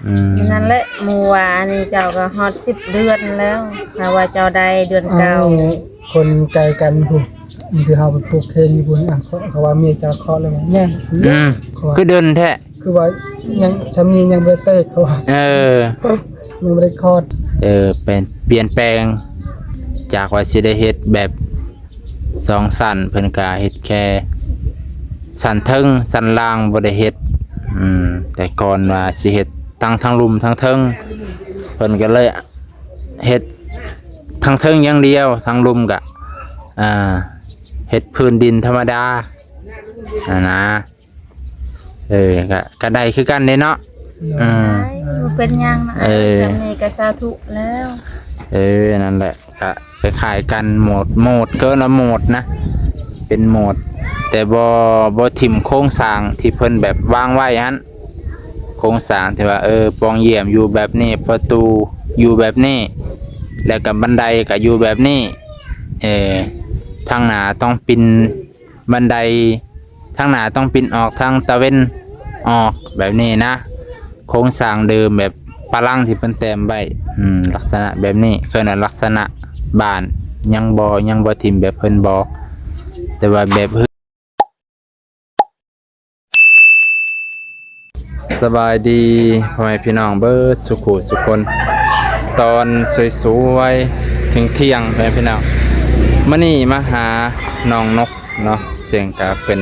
ອືມ ນັ້ນແຫຼະ ໝູ່ວ່າອັນນີ້ເຈົ້າກໍຮອດສິບເດືອນແລ້ວ ຖ້າວ່າເຈົ້າໄດ້ເດືອນເກົ້າ ເອົາ ຄົນໄກກັນພຸ້ນ ບາງທີເຮົາໄປຜູກແຂນຢູ່ພຸ້ນ ອ່ະ ເຂົາ ເຂົາວ່າເມຍເຈົ້າຄອດແລ້ວ ແມ່ນ ອືມ ເຂົາວ່າ ຄືດົນແທ້ ຄືວ່າຍັງ ຊ່ຳນີ້ຍັງບໍ່ໄດ້ແຕກ ເຂົາວ່າ ເອີ ຍັງບໍ່ໄດ້ຄອດ ເອີ ແປນ ປ່ຽນແປງ ຈາກວ່າຊິໄດ້ເຮັດແບບ ສອງຊັ້ນ ເພິ່ນກະເຮັດແຄ່ຊັ້ນເທິງ ຊັ້ນລ່າງບໍ່ໄດ້ເຮັດ ອືມ ແຕ່ກ່ອນວ່າຊິເຮັດທັງ ທັງລຸ່ມທັງເທິງ ເພິ່ນກໍເລີຍເຮັດທັງເທິງຢ່າງດຽວ ທັງລຸ່ມກະ ອ່າ ເຮັດພື້ນດິນທຳມະດາຫັ້ນນະ. ເອີ ກະ ກະໄດ້ຄືກັນເດ້ເນາະ ໂດຍ ອືມ ໄດ້ ບໍ່ເປັນຫຍັງນະ ເອີ ຊ່ຳນີ້ກະສາທຸແລ້ວ ເອີ ນັ້ນແຫຼະ ກະຄ້າຍໆກັນ ໂໝດ ໂໝດ ເອີ້ນວ່າໂໝດນະ ເປັນໂໝດ ແຕ່ບໍ່ ບໍ່ຖິ້ມໂຄງສ້າງທີ່ເພິ່ນແບບວາງໄວ້ຫັ້ນ ໂຄງສ້າງທີ່ວ່າ ເອີ ປ່ອງຢ້ຽມຢູ່ແບບນີ້ ປະຕູຢູ່ແບບນີ້ ແລ້ວກະບັນໄດກະຢູ່ແບບນີ້ ເອີ ທາງໜ້າຕ້ອງປິ່ນ ບັນໄດທາງໜ້າຕ້ອງປິ່ນອອກທາງຕາເວັນອອກ ແບບນີ້ນະ ໂຄງສ້າງເດີມແບບປະລັງທີ່ເພິ່ນແຕ້ມໄວ້ ອືມ ລັກສະນະແບບນີ້ ເອີ້ນວ່າລັກສະນະບ້ານ ຍັງບໍ່ ຍັງບໍ່ຖິ້ມແບບເພິ່ນບອກ ແຕ່ວ່າແບບ ສະບາຍດີພໍ່ແມ່ພີ່ນ້ອງເບິດສູ່ຜູ້ສູ່ຄົນ ຕອນສວຍໆ ທ່ຽງໆ ພໍ່ແມ່ພີ່ນ້ອງ ມື້ນີ້ມາຫານ້ອງນົກເນາະ ເຊິ່ງກະເປັນ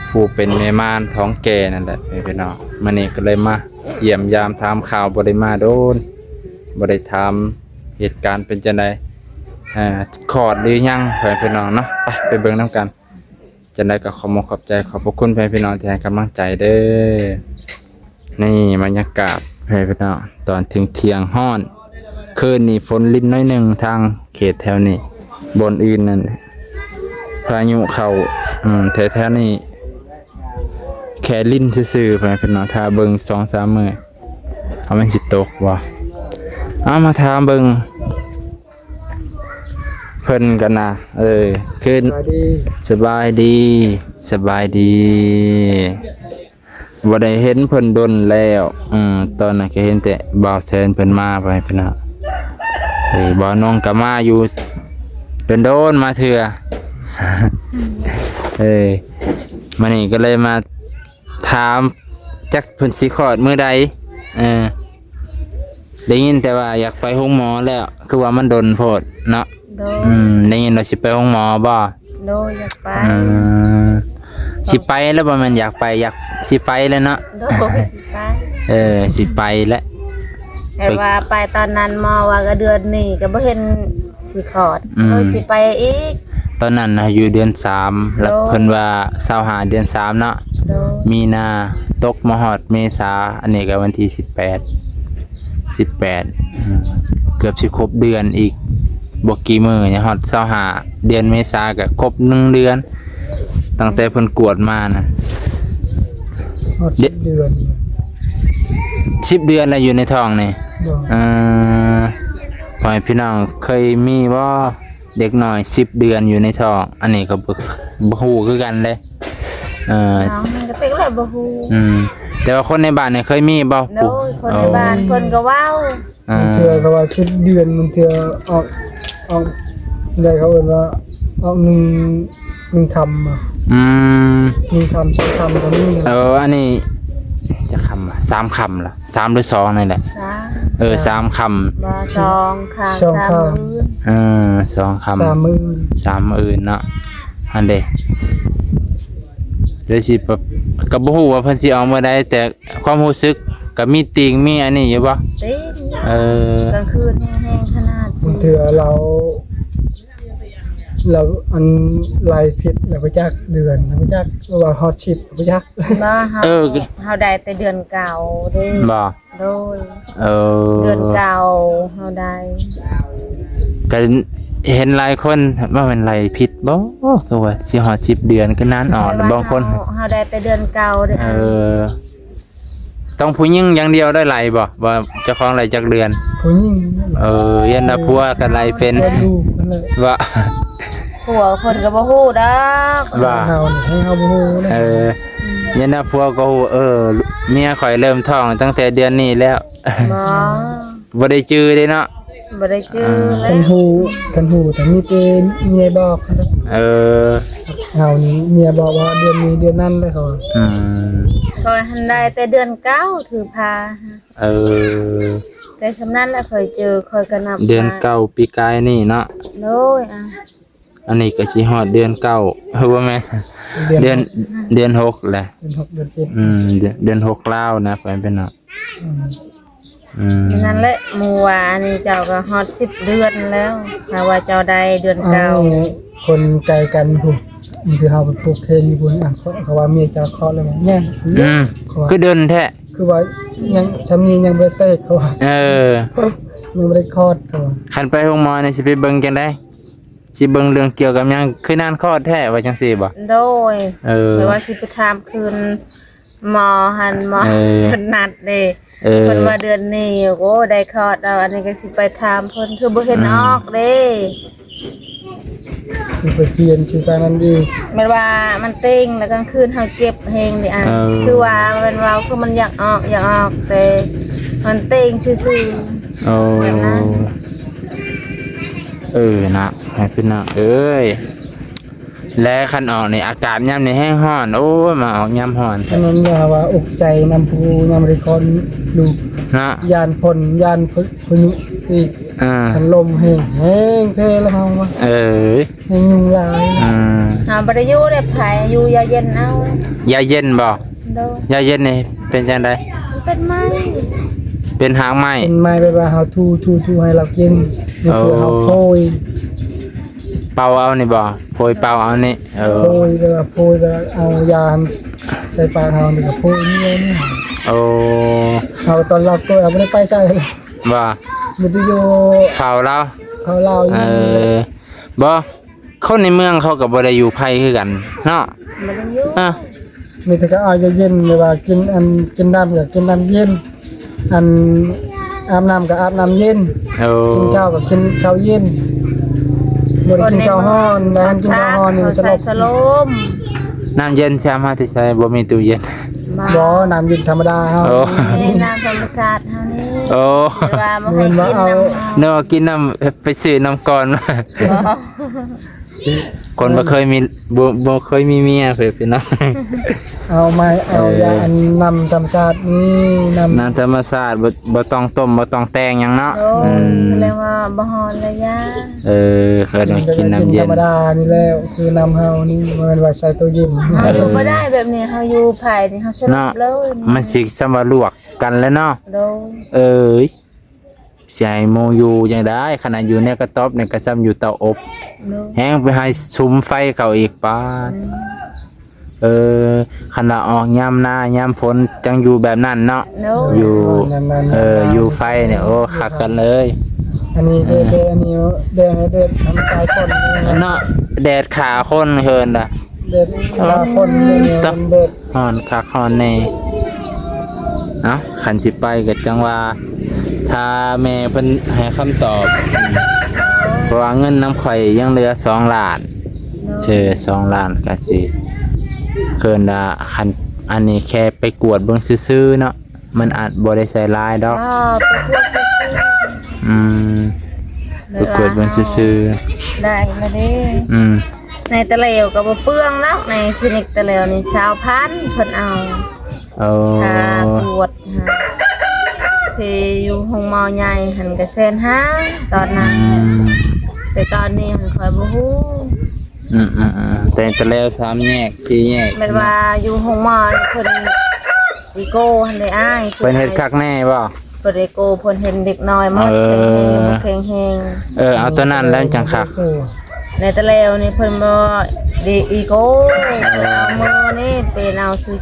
ຜູ້ເປັນແມ່ມ່ານທ້ອງແກ່ນັ້ນແຫຼະ ພໍ່ແມ່ພີ່ນ້ອງ ມື້ນີ້ກໍເລີຍມາຢ້ຽມຢາມຖາມຂ່າວ ບໍ່ໄດ້ມາດົນ ບໍ່ໄດ້ຖາມເຫດການເປັນຈັ່ງໃດ ອ່າ ຄອດຫຼືຍັງ ພໍ່ແມ່ພີ່ນ້ອງເນາະ ໄປ ໄປເບິ່ງນຳກັນ. ຈັ່ງໃດກໍຂໍຂອບໃຈຂອບພະຄຸນພໍ່ແມ່ພີ່ນ້ອງທີ່ໃຫ້ກຳລັງໃຈເດີ້. ນີ້ບັນຍາກາດພໍ່ແມ່ພີ່ນ້ອງ ຕອນທ່ຽງໆ ຮ້ອນ ຄືນນີ້ຝົນລິນໜ້ອຍໜຶ່ງ ທາງເຂດແຖວນີ້ ບ່ອນອື່ນນັ້ນພາຍຸເຂົ້າ ອືມ ແຖວໆນີ້ແຄ່ລິນຊື່ໆ ພໍ່ແມ່ພີ່ນ້ອງ ຖ້າເບິ່ງສອງສາມມື້ ເອົາ ມັນຊິຕົກບໍ່ ເອົາ ມາຖາມເບິ່ງ ເພິ່ນກັນນະ ເອີ ຄື ສະບາຍດີ ສະບາຍດີ ສະບາຍດີ ບໍ່ໄດ້ເຫັນເພິ່ນດົນແລ້ວ ອືມ ຕອນນັ້ນກໍເຫັນແຕ່ບ່າວແສນເພິ່ນມາ ໄປພຸ້ນນະ ເອີ ບ່າວນົງກໍມາຢູ່ ດົນໆ ມາເທື່ອ ເອີ ມື້ນີ້ກໍເລີຍມາ ຖາມຈັກເພິ່ນຊິຄອດມື້ໃດ ເອີ ໄດ້ຍິນແຕ່ວ່າຢາກໄປໂຮງໝໍແລ້ວ ຄືວ່າມັນດົນໂພດເນາະ ໂດຍ ອືມ ໄດ້ຍິນວ່າຊິໄປໂຮງໝໍບໍ່? ໂດຍ ຢາກໄປ ອືມ ຊິໄປແລ້ວບໍ່ແມ່ນຢາກໄປ ຢາກ ຊິໄປແລ້ວເນາະ ໂດຍ ຊິໄປ ເອີ ຊິໄປແລ້ວ ແຕ່ວ່າໄປຕອນນັ້ນໝໍວ່າກໍເດືອນນີ້ກໍບໍ່ເຫັນ ຊິຄອດ ອືມ ເອີ ຊິໄປອີກ ຕອນນັ້ນນະຢູ່ເດືອນສາມ ແລ້ວ ໂດຍ ເພິ່ນວ່າຊາວຫ້າເດືອນສາມເນາະ ໂດຍ ມີນາ ຕົກມາຮອດເມສາ ອັນນີ້ກໍວັນທີສິບແປດ ສິບແປດ ອືມ ເກືອບຊິຄົບເດືອນອີກ ບໍ່ກີ່ມື້ນີ້ຮອດຊາວຫ້າ ເດືອນເມສາກໍຄົບໜຶ່ງເດືອນ ຕັ້ງແຕ່ເພິ່ນກວດມານະ ຮອດສິບເດືອນ ສິບເດືອນແລ້ວຢູ່ໃນທ້ອງນີ້ ໂດຍ ເອີ ພໍ່ແມ່ພີ່ນ້ອງເຄີຍມີບໍ່? ເດັກນ້ອຍສິບເດືອນຢູ່ໃນທ້ອງ ອັນນີ້ກໍບໍ່ ບໍ່ຮູ້ຄືກັນເດ້ ເອີ ນ້ອງກໍເຕັກແລ້ວບໍ່ຮູ້ ອືມ ແຕ່ວ່າຄົນໃນບ້ານນີ້ເຄີຍມີບໍ່? ໂດຍ ຄົນໃນບ້ານເພິ່ນກໍເວົ້າ ເອີ ບາງເທື່ອກໍວ່າສິບເດືອນ ບາງເທື່ອອອກ ອອກ ໃດເຂົາເອີ້ນວ່າອອກໜຶ່ງ ໜຶ່ງຄ່ຳ ອືມ ໜຶ່ງຄ່ຳ ສອງຄ່ຳກໍມີ ເອີ ອັນນີ້ຈັກຄ່ຳ ສາມຄ່ຳລະ ສາມຫຼືສອງນີ້ແຫຼະ ສາມ ເອີ ສາມຄ່ຳ ບໍ່ ສອງຄ່ຳ ສອງຄ່ຳ ສາມມື້ ເອີ ສອງຄ່ຳ ສາມມື້ ສາມມື້ເນາະ ອັນເດ ເລີຍຊິແບບ ກໍບໍ່ຮູ້ວ່າເພິ່ນຊິອອກມື້ໃດ ແຕ່ຄວາມຮູ້ສຶກກໍມີຕິ່ງມີອັນນີ້ຢູ່ບໍ່? ຕິ່ງ ເອີ ກາງຄືນແຮງຂະໜາດ ບາງເທື່ອລາວ ລາວອັນໄລ່ຜິດລະບໍ່ຈັກເດືອນ ລະບໍ່ຈັກ ວ່າຮອດສິບບໍ່ຈັກ ບໍ່ ເຮົາ ເອີ ເຮົາໄດ້ແຕ່ເດືອນເກົ້າເດ້ ບໍ່? ໂດຍ ເອີ ເດືອນເກົ້າເຮົາໄດ້ ກໍເຫັນຫຼາຍຄົນວ່າແມ່ນໄລ່ຜິດບໍ່ ຄືວ່າຊິຮອດສິບເດືອນ ຄືນານອອກ ບາງຄົນ ເຮົາ ເຮົາໄດ້ແຕ່ເດືອນເກົ້າເດ້ ເອີ ຕ້ອງຜູ້ຍິງຢ່າງດຽວໄດ້ໄລ່ບໍ່ ວ່າເຈົ້າຂອງໄລ່ຈັກເດືອນ? ຜູ້ຍິງ ເອີ ຢ້ານວ່າຜົວກໍໄລ່ເປັນ ແມ່ນລູກນັ້ນແຫຼະ ວ່າ ຜົວເພິ່ນກໍບໍ່ຮູ້ດອກ ວ່າ ເຮົານີ້ໃຫ້ເຮົາບໍ່ຮູ້ນະ ເອີ ອືມ ຍັງນະ ຜົວກໍຮູ້ ເອີ ເມຍຂ້ອຍເລີ່ມທ້ອງຕັ້ງແຕ່ເດືອນນີ້ແລ້ວ. ບໍ່ ບໍ່ໄດ້ຈື່ເດ້ເນາະ. ບໍ່ໄດ້ຈື່ ເອີ ແລ້ວ ຄັນຮູ້ ຄັນຮູ້ກໍມີແຕ່ເມຍບອກ. ເອີ ເຮົານີ້ເມຍບອກວ່າເດືອນນີ້ເດືອນນັ້ນເດ້ ເຂົາວ່າ. ອືມ ຂ້ອຍຫັ້ນໄດ້ແຕ່ເດືອນເກົ້າຖືພາ. ເອີ ແຕ່ສ່ຳນັ້ນແຫຼະ ຂ້ອຍຈື່ ຂ້ອຍກໍນັບ ເດືອນເກົ້າປີກາຍນີ້ເນາະ. ໂດຍ ອ່າ ອັນນີ້ກໍຊິຮອດເດືອນເກົ້າ ເອີ ບໍ່ແມ່ນ ເດືອນ ເດືອນຫົກແຫຼະ ເດືອນຫົກ ເດືອນເຈັດ. ອືມ ເດືອນ ເດືອນຫົກລາວນະ ໄປເປັນເນາະ. ອືມ ອືມ ນັ້ນແຫຼະ ໝູ່ວ່າອັນນີ້ເຈົ້າກໍຮອດສິບເດືອນແລ້ວ ຖ້າວ່າເຈົ້າໄດ້ເດືອນເກົ້າ. ເອົາ ຄົນໄກກັນພຸ້ນ ບາງທີເຮົາໄປຜູກແຂນຢູ່ພຸ້ນ ອ່ະ ເຂົາ ເຂົາວ່າເມຍເຈົ້າຄອດແລ້ວ ແມ່ນ. ອືມ ເຂົາວ່າ ຄືດົນແທ້ ຄືວ່າຍັງ ຊ່ຳນີ້ຍັງບໍ່ໄດ້ແຕກ ເຂົາວ່າ. ເອີ ຍັງບໍ່ໄດ້ຄອດ ເຂົາວ່າ. ຄັນໄປໂຮງໝໍນີ້ຊິໄປເບິ່ງຈັ່ງໃດ? ຊິເບິ່ງເລື່ອງກ່ຽວກັບຫຍັງ? ຄືນານຄອດແທ້ ວ່າຈັ່ງຊີ້ບໍ່? ໂດຍ ເອີ ແບບວ່າຊິໄປຖາມຄືນ ໝໍຫັ້ນ ໝໍ ເອີ ເພິ່ນນັດເດ້. ເອີ ເພິ່ນວ່າເດືອນນີ້ ໂອ້ ໄດ້ຄອດແລ້ວ. ອັນນີ້ກໍຊິໄປຖາມເພິ່ນ ຄືບໍ່ເຫັນ ອືມ ອອກເດ້ ຊິໄປປ່ຽນ ຊິໄປນັ້ນອີກ. ແມ່ນວ່າມັນເຕັງ ແລ້ວກາງຄືນເຮົາເຈັບແຮງເດ້ ເອີ ຄືວ່າແມ່ນວ່າ ຄືມັນຢາກອອກ ຢາກອອກ ແຕ່ມັນເຕັງຊື່ໆ. ໂອ້ ແບບນັ້ນ. ເອີ ນະ ໃຫ້ພີ່ນ້ອງເອີຍ ແລະ ຄັນອອກນີ້ ອາກາດຍາມນີ້ແຮງຮ້ອນ. ໂອ້ຍ ມາອອກຍາມຮ້ອນ. ອັນນັ້ນລາວວ່າອຸກໃຈນຳຜູ້ຍາມໄດ້ຄອດລູກເນາະ ຢ້ານຝົນ ຢ້ານພະຍຸອີກ. ອ່າ ຄັນລົມແຮງ ແຮງແທ້ລະເຮົາວ່າ. ເອີ ແຮງຍຸງຫຼາຍ. ອ່າ ເຮົາບໍ່ໄດ້ຢູ່ເດ້ ໃຜຢູ່ຢາເຢັນເອົາ. ຢາເຢັນບໍ່? ໂດຍ ຢາເຢັນນີ້ເປັນຈັ່ງໃດ? ເປັນໄມ້ ເປັນຮາກໄມ້ ເປັນໄມ້ ແບບວ່າເຮົາຖູໆໆໃຫ້ລາວກິນ. ໂອ້ ເຮົາໂພຍ ເປົ່າເອົານີ້ບໍ່? ໂພຍເປົ່າເອົານີ້. ເອີ ໂພຍ ແບບວ່າໂພຍ ແບບວ່າເອົາຢາໃສ່ປາກເຮົານີ້ກໍໂພຍນີ້. ໂອ້ ເຮົາຕອນລາວເກີດ ເຮົາບໍ່ໄດ້ໄປໃສເລີຍ. ບໍ່ ມີແຕ່ຢູ່ເຝົ້າລາວ ເຝົ້າລາວຢູ່. ເອີ ບໍ່ ຄົນໃນເມືອງເຂົາກໍບໍ່ໄດ້ຢູ່ໃຜຄືກັນເນາະ. ບໍ່ໄດ້ຢູ່ ອ່ະ ມີແຕ່ເຂົາເອົາຢາເຢັນ ຫຼືວ່າກິນ ອັນ ກິນນ້ຳກໍກິນນ້ຳເຢັນ ອັນ ອາບນ້ຳກໍອາບນ້ຳເຢັນ. ໂອ້ ກິນເຂົ້າກໍກິນເຂົ້າເຢັນ ບໍ່ໄດ້ກິນເຂົ້າຮ້ອນ. ແລ້ວຄັນກິນເຂົ້າຮ້ອນນີ້ມັນສະຫຼົບ ສະຫຼົບ. ນ້ຳເຢັນຊິເອົາມາແຕ່ໃສ? ບໍ່ມີຕູ້ເຢັນ. ບໍ່ ນ້ຳເຢັນທຳມະດາເຮົາ. ໂອ້ ນີ້ນ້ຳທຳມະຊາດເຮົານີ້. ໂອ້ ແຕ່ວ່າບໍ່ໃຫ້ກິນນ້ຳຮ້ອນ ເນາະ ກິນນ້ຳ ໄປຊື້ນ້ຳກ່ອນ. ບໍ່ ຄົນບໍ່ເຄີຍມີ ບໍ່ ບໍ່ເຄີຍມີເມຍເພິ່ນເນາະ. ເອົາມາ ເອົາ ເອີ ຢາ ອັນ ນ້ຳທຳມະຊາດນີ້ ນ້ຳ ນ້ຳທຳມະຊາດ ບໍ່ ບໍ່ຕ້ອງຕົ້ມ ບໍ່ຕ້ອງແຕ່ງຫຍັງເນາະ. ໂດຍ ອືມ ເອີ້ນວ່າບໍ່ຮ້ອນລະຢາ. ເອີ ເອີ້ນວ່າກິນນ້ຳເຢັນ ກິນທຳມະດານີ້ແຫຼະ ຄືນ້ຳເຮົານີ້ ບໍ່ແມ່ນວ່າໃສ່ຕູ້ເຢັນ. ເຮົາຢູ່ ເອີ ບໍ່ໄດ້ແບບນີ້ ເຮົາຢູ່ໃຜນີ້ ເຮົາສະຫຼົບເລີຍ. ມັນຊິສ່ຳວ່າລວກກັນແຫຼະເນາະ. ໂດຍ ເອີຍ ຊິໃຫ້ໝູ່ຢູ່ຈັ່ງໃດ? ຂະໜາດຢູ່ໃນກະຕອບນີ້ກໍສ່ຳຢູ່ເຕົາອົບ. ໂດຍ ແຮງໄປໃຫ້ສຸມໄຟເຂົາອີກ. ປາດ ອືມ ເອີ ຄັນວ່າອອກຍາມໜ້າຍາມຝົນຈັ່ງຢູ່ແບບນັ້ນເນາະ. ໂດຍ ຢູ່ ເອີ ຢູ່ໄຟນີ້ ໂອ້ ຄັກກັນເລີຍ. ອັນນີ້ແດດ ເອີ ແດດ ອັນນີ້ແດດ ແດດທຳສາຍຄົນເນາະ ແດດຂ້າຄົນເອີ້ນນະ. ແດດ ເອີ ຂ້າຄົນ ເອີ ເນາະ ແດດ ຮ້ອນຄັກຮ້ອນແນ່. ເອົ້າ ຄັນຊິໄປກໍຈັ່ງວ່າ ຖ້າແມ່ເພິ່ນໃຫ້ຄຳຕອບ ເພາະວ່າເງິນນຳຂ້ອຍຍັງເຫຼືອສອງລ້ານ. ໂດຍ ເອີ ສອງລ້ານກໍຊິເກີນລະ. ຄັນ ອັນນີ້ແຄ່ໄປກວດເບິ່ງຊື່ໆເນາະ ມັນອາດບໍ່ໄດ້ໃຊ້ຫຼາຍດອກ. ອໍ ໄປກວດຊື່ໆ. ອືມ ໄປກວດເບິ່ງຊື່ໆ ໄດ້ລະເດ້. ອືມ ໃນຕະຫຼຽວກໍບໍ່ເປືອງດອກ ໃນຄລີນິກຕະຫຼຽວນີ້ ຊາວພັນ ເພິ່ນເອົາ. ໂອ້ ຄ່າກວດຫາ ທີ່ຢູ່ໂຮງໝໍໃຫຍ່ຫັ້ນກໍແສນຫ້າຕອນນັ້ນ. ອືມ ແຕ່ຕອນນີ້ຫັ້ນຂ້ອຍບໍ່ຮູ້. ອືມໆໆ ແຕ່ຕະຫຼຽວສາມແຍກ ສີ່ແຍກ ແມ່ນວ່າຢູ່ໂຮງໝໍເພິ່ນອີໂກຫັ້ນເດ້ອ້າຍ. ເພິ່ນເຮັດຄັກແນ່ບໍ່? ເພິ່ນເອໂກ ເພິ່ນເຫັນເດັກນ້ອຍໝົດ. ເອີ ແຂງແຮງ ບໍ່ແຂງແຮງ. ເອີ ເອົາຕົວນັ້ນແລ້ວຈັ່ງຄັກ. ໃນຕະແລວນີ້ເພິ່ນບໍ່ໄດ້ອີໂກ ເພິ່ນເອົາມືນີ້ເປັນເອົາຊື່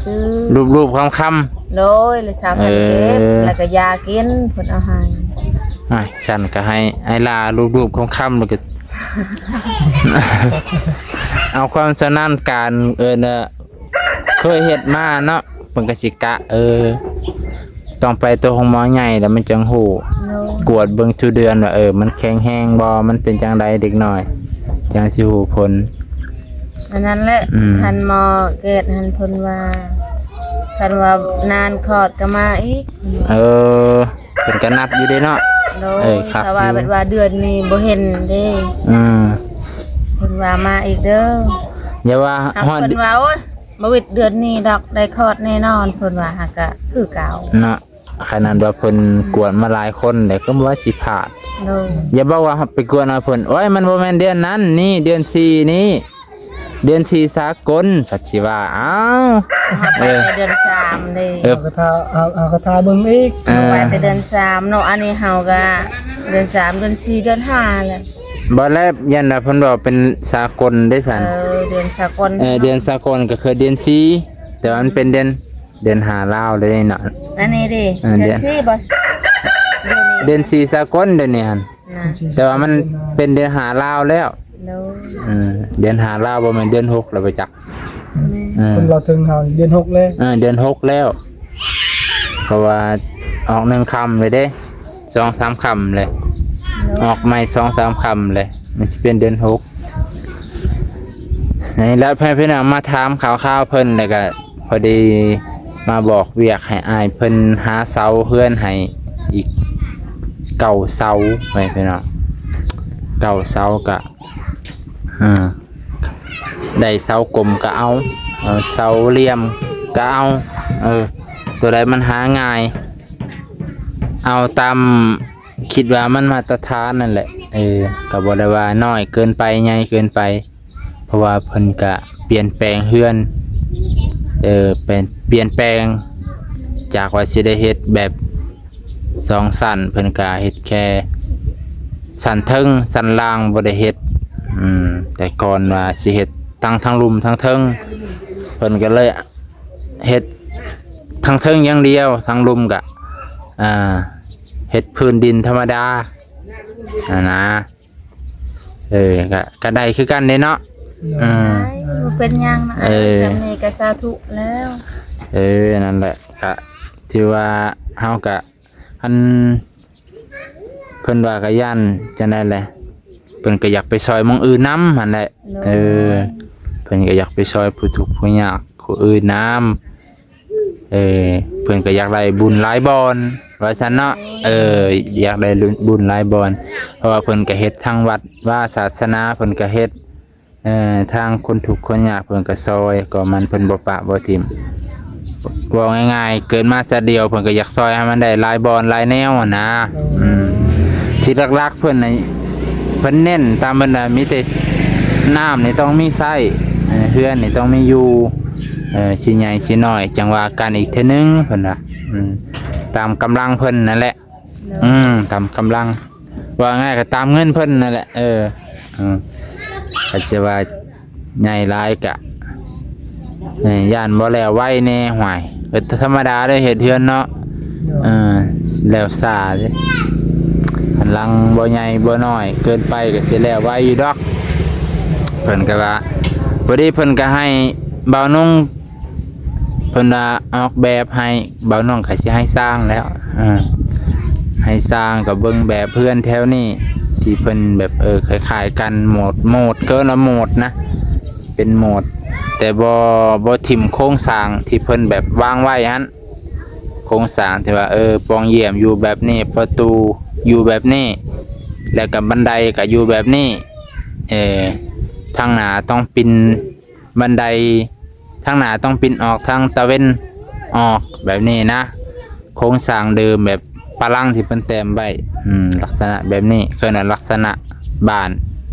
ໆ ລູບໆຄຳໆ. ໂດຍ ແລ້ວສາວພັນເກັບ ເອີ ແລ້ວກໍຢາກິນເພິ່ນເອົາໃຫ້. ອ່າ ຊັ້ນກໍໃຫ້ອ້າຍຫຼ້າລູບໆຄຳໆ ແລ້ວກໍ ເອົາຄວາມຊຳນານການ ເອີ້ນ ເອີ ເຄີຍເຮັດມາເນາະ ເພິ່ນກໍຊິກະ ເອີ ຕ້ອງໄປໂຕໂຮງໝໍໃຫຍ່ແລ້ວມັນຈັ່ງຮູ້. ໂດຍ ກວດເບິ່ງທຸກເດືອນວ່າ ເອີ ມັນແຂງແຮງບໍ່ ມັນເປັນຈັ່ງໃດເດັກນ້ອຍ ຈັ່ງຊິຮູ້ຜົນ. ອັນນັ້ນແຫຼະ ອືມ ທ່ານໝໍແກດຫັ້ນເພິ່ນວ່າ ຄັນວ່ານານຄອດກໍມາອີກ. ເອີ ເພິ່ນກໍນັດຢູ່ເດ້ເນາະ. ໂດຍ ເອີ ຄັກ ແຕ່ວ່າ ຢູ່ ແບບວ່າເດືອນນີ້ບໍ່ເຫັນເດ້. ອືມ ເພິ່ນວ່າມາອີກເດີ. ຢ່າວ່າຮອດ ເພິ່ນວ່າ ໂອ້ຍ ບໍ່ວິດເດືອນນີ້ດອກ ໄດ້ຄອດແນ່ນອນ ເພິ່ນວ່າ. ຫາກະຄືເກົ່າເນາະ. ຂະໜາດວ່າເພິ່ນກວດມາຫຼາຍຄົນແລ້ວ ກໍບໍ່ວ່າຊິພາດ. ໂດຍ ຢ່າບອກວ່າໄປກວດເອົາເພິ່ນ ໂອ້ຍ ມັນບໍ່ແມ່ນເດືອນນັ້ນນີ້ ເດືອນສີ່ນີ້ ເດືອນສີ່ສາກົນ ພັດຊິວ່າ. ອ້າວ ເຮົາໄປ ເອີ ແຕ່ເດືອນສາມເດ້. ເອີ ເຮົາກໍຖ້າ ເຮົາ ເຮົາກໍຖ້າເບິ່ງອີກ. ເອີ ໄປແຕ່ເດືອນສາມເນາະ. ອັນນີ້ເຮົາກໍເດືອນສາມ ເດືອນສີ່ ເດືອນຫ້າແຫຼະ. ບໍ່ແລ້ວ ຢ້ານວ່າເພິ່ນເວົ້າເປັນສາກົນເດ້ຊັ້ນ. ເອີ ເດືອນສາກົນ. ເອີ ເດືອນສາກົນກໍຄືເດືອນສີ່ ແຕ່ວ່າມັນເປັນເດືອນ ເດືອນຫ້າລາວເດ້ເນາະ. ອັນນີ້ເດ້ ເອີ ເດືອນ ເດືອນສີ່ບໍ່? ເດືອນສີ່ສາກົນເດນີ້ຫັ້ນ. ນະ ແຕ່ວ່າມັນເປັນເດືອນຫ້າລາວແລ້ວ. ໂດຍ ເອີ ເດືອນຫ້າລາວ ບໍ່ແມ່ນເດືອນຫົກແລ້ວໄປຈັກ. ແມ່ນ ເອີ ເພິ່ນເວົ້າເຖິງເຮົານີ້ເດືອນຫົກແລ້ວ. ເອີ ເດືອນຫົກແລ້ວ ເພາະວ່າອອກໜຶ່ງຄ່ຳເລີຍເດ້ ສອງສາມຄ່ຳເລີຍ. ໂດຍ ອອກໃໝ່ສອງສາມຄ່ຳເລີຍ ມັນຊິເປັນເດືອນຫົກ. ນີ້ແຫຼະ ໃຫ້ພີ່ນ້ອງມາຖາມຂ່າວໆເພິ່ນ ແລ້ວກະ ພໍດີມາບອກວຽກໃຫ້ອ້າຍເພິ່ນຫາເສົາເຮືອນໃຫ້ອີກເກົ້າເສົາ ໄວ້ພີ່ນ້ອງ ເກົ້າເສົາກະ ເອີ ໄດ້ເສົາກົມກະເອົາ ເອີ ເສົາຫຼ່ຽມກະເອົາ ເອີ ຕົວໃດມັນຫາງ່າຍ ເອົາຕາມ ຄິດວ່າມັນມາດຕະຖານນັ້ນແຫຼະ. ເອີ ກໍບໍ່ໄດ້ວ່ານ້ອຍເກີນໄປ ໃຫຍ່ເກີນໄປ ເພາະວ່າເພິ່ນກະປ່ຽນແປງເຮືອນ ເອີ ແປນ ປ່ຽນແປງ ຈາກວ່າຊິໄດ້ເຮັດແບບສອງຊັ້ນ ເພິ່ນກະເຮັດແຄ່ຊັ້ນເທິງ ຊັ້ນລ່າງບໍ່ໄດ້ເຮັດ. ອືມ ແຕ່ກ່ອນວ່າຊິເຮັດທັງ ທັງລຸ່ມທັງເທິງ ເພິ່ນກໍເລີຍເຮັດທັງເທິງຢ່າງດຽວ ທັງລຸ່ມກະ ອ່າ ເຮັດພື້ນດິນທຳມະດາຫັ້ນນະ. ເອີ ກະ ກະໄດ້ຄືກັນເດ້ເນາະ. ໂດຍ ອືມ ໄດ້ ບໍ່ເປັນຫຍັງນະ. ເອີ ສ່ຳນີ້ກະສາທຸແລ້ວ. ເອີ ນັ້ນແຫຼະ ກະຖືວ່າເຮົາກະ ອັນ ເພິ່ນວ່າກະຢ້ານຈັ່ງໃດແຫຼະ ເພິ່ນກະຢາກໄປຊ່ອຍໝ່ອງອື່ນນຳຫັ້ນແຫຼະ. ໂດຍ ເອີ ເພິ່ນກະຢາກໄປຊ່ອຍຜູ້ທຸກຜູ້ຍາກຜູ້ອື່ນນຳ. ເອີ ເພິ່ນກໍຢາກໄດ້ບຸນຫຼາຍບ່ອນວ່າຊັ້ນເນາະ. ເອີ ຢາກໄດ້ບຸນຫຼາຍບ່ອນ ເພາະວ່າເພິ່ນກໍເຮັດທາງວັດວາສາສະໜາ ເພິ່ນກໍເຮັດ ເອີ ທາງຄົນທຸກຄົນຍາກເພິ່ນກໍຊ່ອຍ ກໍມັນເພິ່ນບໍ່ປະບໍ່ຖິ້ມ. ເວົ້າງ່າຍໆ ເກີດມາຊາດດຽວ ເພິ່ນກໍຢາກຊ່ອຍໃຫ້ມັນໄດ້ຫຼາຍບ່ອນຫຼາຍແນວຫັ້ນນາ. ອືມ ທີ່ຫຼັກໆ ເພິ່ນນະ ເພິ່ນເນັ້ນຕາມເພິ່ນວ່າມີແຕ່ນ້ຳນີ້ຕ້ອງມີໃຊ້ ເອີ ເຮືອນນີ້ຕ້ອງມີຢູ່ ເອີ ຊິໃຫຍ່ຊິນ້ອຍຈັ່ງວ່າກັນອີກເທື່ອໜຶ່ງ ເພິ່ນວ່າ. ອືມ ຕາມກຳລັງເພິ່ນນັ້ນແຫຼະ. ໂດຍ ອືມ ຕາມກຳລັງ ວ່າງ່າຍກໍຕາມເງິນເພິ່ນນັ້ນແຫຼະ. ເອີ ອືມ ກໍຈະວ່າ ໃຫຍ່ຫຼາຍກະ ເອີ ຢ້ານບໍ່ແລ້ວໄວແດ່. ຫ້ວຍ ກໍທຳມະດາເດ້ ເຮັດເຮືອນເນາະ. ໂດຍ ເອີ ແລ້ວຊ້າເດ້ ຄັນຫຼັງບໍ່ໃຫຍ່ບໍ່ນ້ອຍເກີນໄປກໍຊິແລ້ວໄວຢູ່ດອກ. ເພິ່ນກໍວ່າ ພໍດີເພິ່ນກໍໃຫ້ບ່າວນຸ່ງ ເພິ່ນວ່າອອກແບບໃຫ້ ບ່າວນຸ່ງກໍຊິໃຫ້ຊ່າງແລ້ວ. ເອີ ໃຫ້ຊ່າງກໍເບິ່ງແບບເຮືອນແຖວນີ້ ທີ່ເພິ່ນແບບ ເອີ ຄ້າຍໆ ກັນ ໂມດ ໂມດ ເອີ້ນວ່າໂມດນະ ເປັນໂມດ ແຕ່ບໍ່ ບໍ່ຖິ້ມໂຄງສ້າງທີ່ເພິ່ນແບບວາງໄວ້ຫັ້ນ. ໂຄງສ້າງທີ່ວ່າ ເອີ ປ່ອງຢ້ຽມຢູ່ແບບນີ້ ປະຕູຢູ່ແບບນີ້ ແລ້ວກໍບັນໄດກໍຢູ່ແບບນີ້. ເອີ ທາງໜ້າຕ້ອງປິ່ນ ບັນໄດທາງໜ້າຕ້ອງປິ່ນອອກທາງຕາເວັນອອກແບບນີ້ນະ. ໂຄງສ້າງເດີມແບບປະລັງທີ່ເພິ່ນແຕ້ມໄວ້ ອືມ ລັກສະນະແບບນີ້ ເອີ້ນວ່າລັກສະນະບ້ານ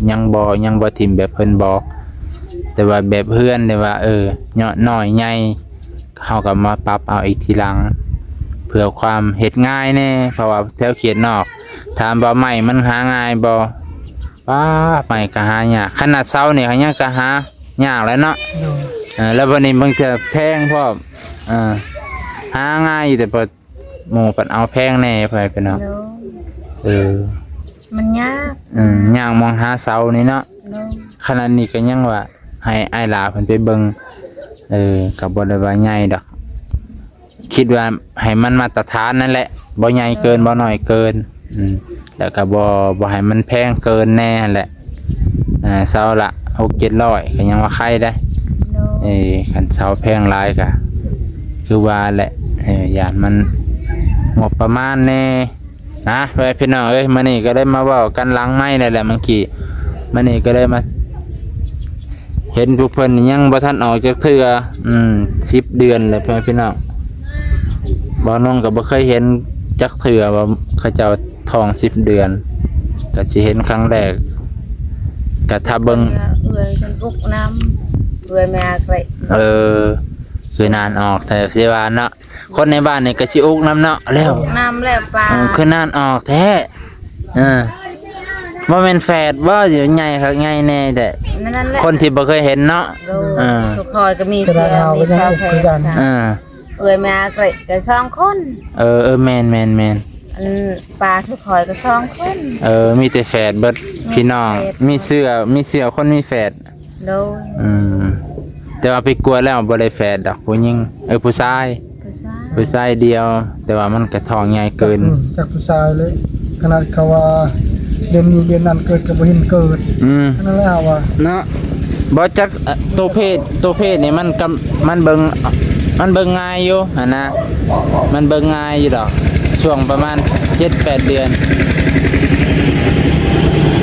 ຍັງບໍ່ ຍັງບໍ່ຖິ້ມແບບເພິ່ນບອກ. ແຕ່ວ່າແບບເຮືອນ ຫຼືວ່າ ເອີ ເຍາະນ້ອຍໃຫຍ່ ເຮົາກໍມາປັບເອົາອີກທີຫຼັງ ເພື່ອຄວາມເຮັດງ່າຍແດ່ ເພາະວ່າແຖວເຂດນອກ ຖາມວ່າໄມ້ມັນຫາງ່າຍບໍ່? ປ້າ ໄມ້ກໍຫາຍາກ ຂະໜາດເສົານີ້ກໍຍັງກໍຫາ ຍາກແຫຼະເນາະ. ໂດຍ ເອີ ແລ້ວບັດນີ້ບາງເທື່ອແພງພ້ອມ ເອີ ຫາງ່າຍຢູ່ ແຕ່ວ່າໝູ່ເພິ່ນເອົາແພງແດ່ ພໍ່ແມ່ພີ່ນ້ອງ. ໂດຍ ເອີ ມັນຍາກ ເອີ ຍາກໝ່ອງຫາເສົານີ້ເນາະ. ໂດຍ ຂະໜາດນີ້ກໍຍັງວ່າໃຫ້ອ້າຍຫຼ້າເພິ່ນໄປເບິ່ງ ເອີ ກໍບໍ່ໄດ້ວ່າໃຫຍ່ດອກ. ຄິດວ່າໃຫ້ມັນມາດຕະຖານນັ້ນແຫຼະ ບໍ່ໃຫຍ່ເກີນ ບໍ່ນ້ອຍເກີນ ອືມ ແລ້ວກໍບໍ່ ບໍ່ໃຫ້ມັນແພງເກີນແດ່ຫັ້ນແຫຼະ. ອ່າ ເສົາລະຫົກເຈັດຮ້ອຍກໍຍັງວ່າໄຄໄດ໋. ໂດຍ ເອີ ຄັນເສົາແພງຫຼາຍກໍ ຄືວ່າແຫຼະ ເອີ ຢ້ານມັນງົບປະມານແດ່ນະ. ເອີ ພີ່ນ້ອງເອີຍ ມື້ນີ້ກໍໄດ້ມາເວົ້າກັນຫຼັງໄມແລ້ວແຫຼະ ເມື່ອກີ້ ມື້ນີ້ກໍໄດ້ມາເຫັນພວກເພິ່ນຍັງບໍ່ທັນອອກຈັກເທື່ອ. ອືມ ສິບເດືອນແລ້ວ ເພື່ອນພີ່ນ້ອງ ບ່າວນົງກໍບໍ່ເຄີຍເຫັນຈັກເທື່ອວ່າເຂົາເຈົ້າທ້ອງສິບເດືອນ ກໍຊິເຫັນຄັ້ງແລກ. ກໍຖ້າເບິ່ງ ເອື້ອຍເພິ່ນອຸກນຳ ເອື້ອຍແມ່ອາເກຣະ ເອີ ຄືນານອອກແທ້ຊິວ່າເນາະ. ຄົນໃນບ້ານນີ້ກໍຊິອຸກນຳເນາະ ແລ້ວ ອຸກນຳແລ້ວປາ ເອີ ຄືນານອອກແທ້. ເອີ ບໍ່ແມ່ນແຝດບໍ່ ຢູ່ໃຫຍ່ຄັກໃຫຍ່ແນ່ແທ້. ນັ້ນແຫຼະ ຄົນທີ່ບໍ່ເຄີຍເຫັນເນາະ. ໂດຍ ເອີ ທຸກຂ້ອຍກໍມີເສື້ອມີຝາແຝດ ເອີ ເອື້ອຍແມ່ອາເກຣະກໍສອງຄົນ. ເອີ ເອີ ແມ່ນໆໆ ອັນປາທຸກຂ້ອຍກໍສອງຄົນ. ເອີ ມີແຕ່ແຝດເບິດ ແມ່ນ ພີ່ນ້ອງ ແຝດ ມີເສື້ອ ມີເສື້ອຄົນມີແຝດ. ໂດຍ ອືມ ແຕ່ວ່າໄປກວດແລ້ວບໍ່ໄດ້ແຝດດອກ ຜູ້ຍິງ ເອີ ຜູ້ຊາຍ ຜູ້ຊາຍ ຜູ້ຊາຍດຽວ ແຕ່ວ່າມັນກະທ້ອງໃຫຍ່ເກີນ ຈັກ ອືມ ຈັກຜູ້ຊາຍເລີຍ. ຂະໜາດເຂົາວ່າເດືອນນີ້ເດືອນນັ້ນເກີດກໍບໍ່ເຫັນເກີດ. ອືມ ນັ້ນແຫຼະວ່າເນາະ ບໍ່ຈັກ ເອີ ໂຕເພດ ໂຕເພດນີ້ມັນກໍ ມັນເບິ່ງ ມັນເບິ່ງງ່າຍຢູ່ຫັ້ນນະ ມັນເບິ່ງງ່າຍຢູ່ດອກ ຊ່ວງປະມານເຈັດແປດເດືອນ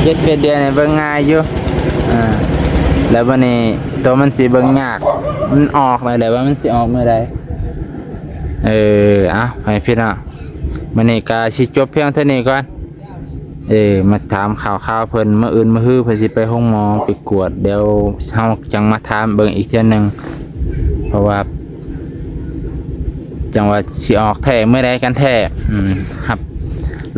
ເຈັດແປດເດືອນນີ້ເບິ່ງງ່າຍຢູ່. ອ່າ ແລ້ວບັດນີ້ໂຕມັນຊິເບິ່ງຍາກ ມັນອອກແລ້ວ ແຕ່ວ່າມັນຊິອອກມື້ໃດ. ເອີ ເອົາ ໃຫ້ພີ່ນ້ອງ ມື້ນີ້ກະຊິຈົບພຽງເທົ່ານີ້ກ່ອນ. ເອີ ມາຖາມຂ່າວໆເພິ່ນ ມື້ອື່ນມື້ຮືເພິ່ນຊິໄປໂຮງໝໍໄປກວດ ດຽວເຮົາຈັ່ງມາຖາມເບິ່ງອີກເທື່ອໜຶ່ງ ເພາະວ່າຈັ່ງວ່າຊິອອກແທ້ມື້ໃດກັນແທ້. ອືມ ຮັບ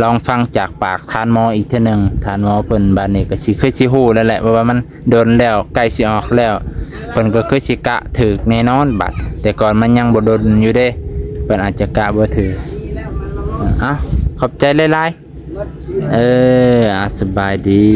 ລອງຟັງຈາກປາກທ່ານໝໍອີກເທື່ອໜຶ່ງ. ທ່ານໝໍເພິ່ນບາດນີ້ກໍຊິ ຄືຊິຮູ້ແລ້ວແຫຼະ ເພາະວ່າມັນດົນແລ້ວ ໃກ້ຊິອອກແລ້ວ ເພິ່ນກໍຄືຊິກະຖືກແນ່ນອນບາດ ແຕ່ກ່ອນມັນຍັງບໍ່ດົນຢູ່ເດ້ ເພິ່ນອາດຈະກະບໍ່ຖືກ. ເອົ້າ ຂອບໃຈຫຼາຍໆ ເອີ ອາ ສະບາຍດີ.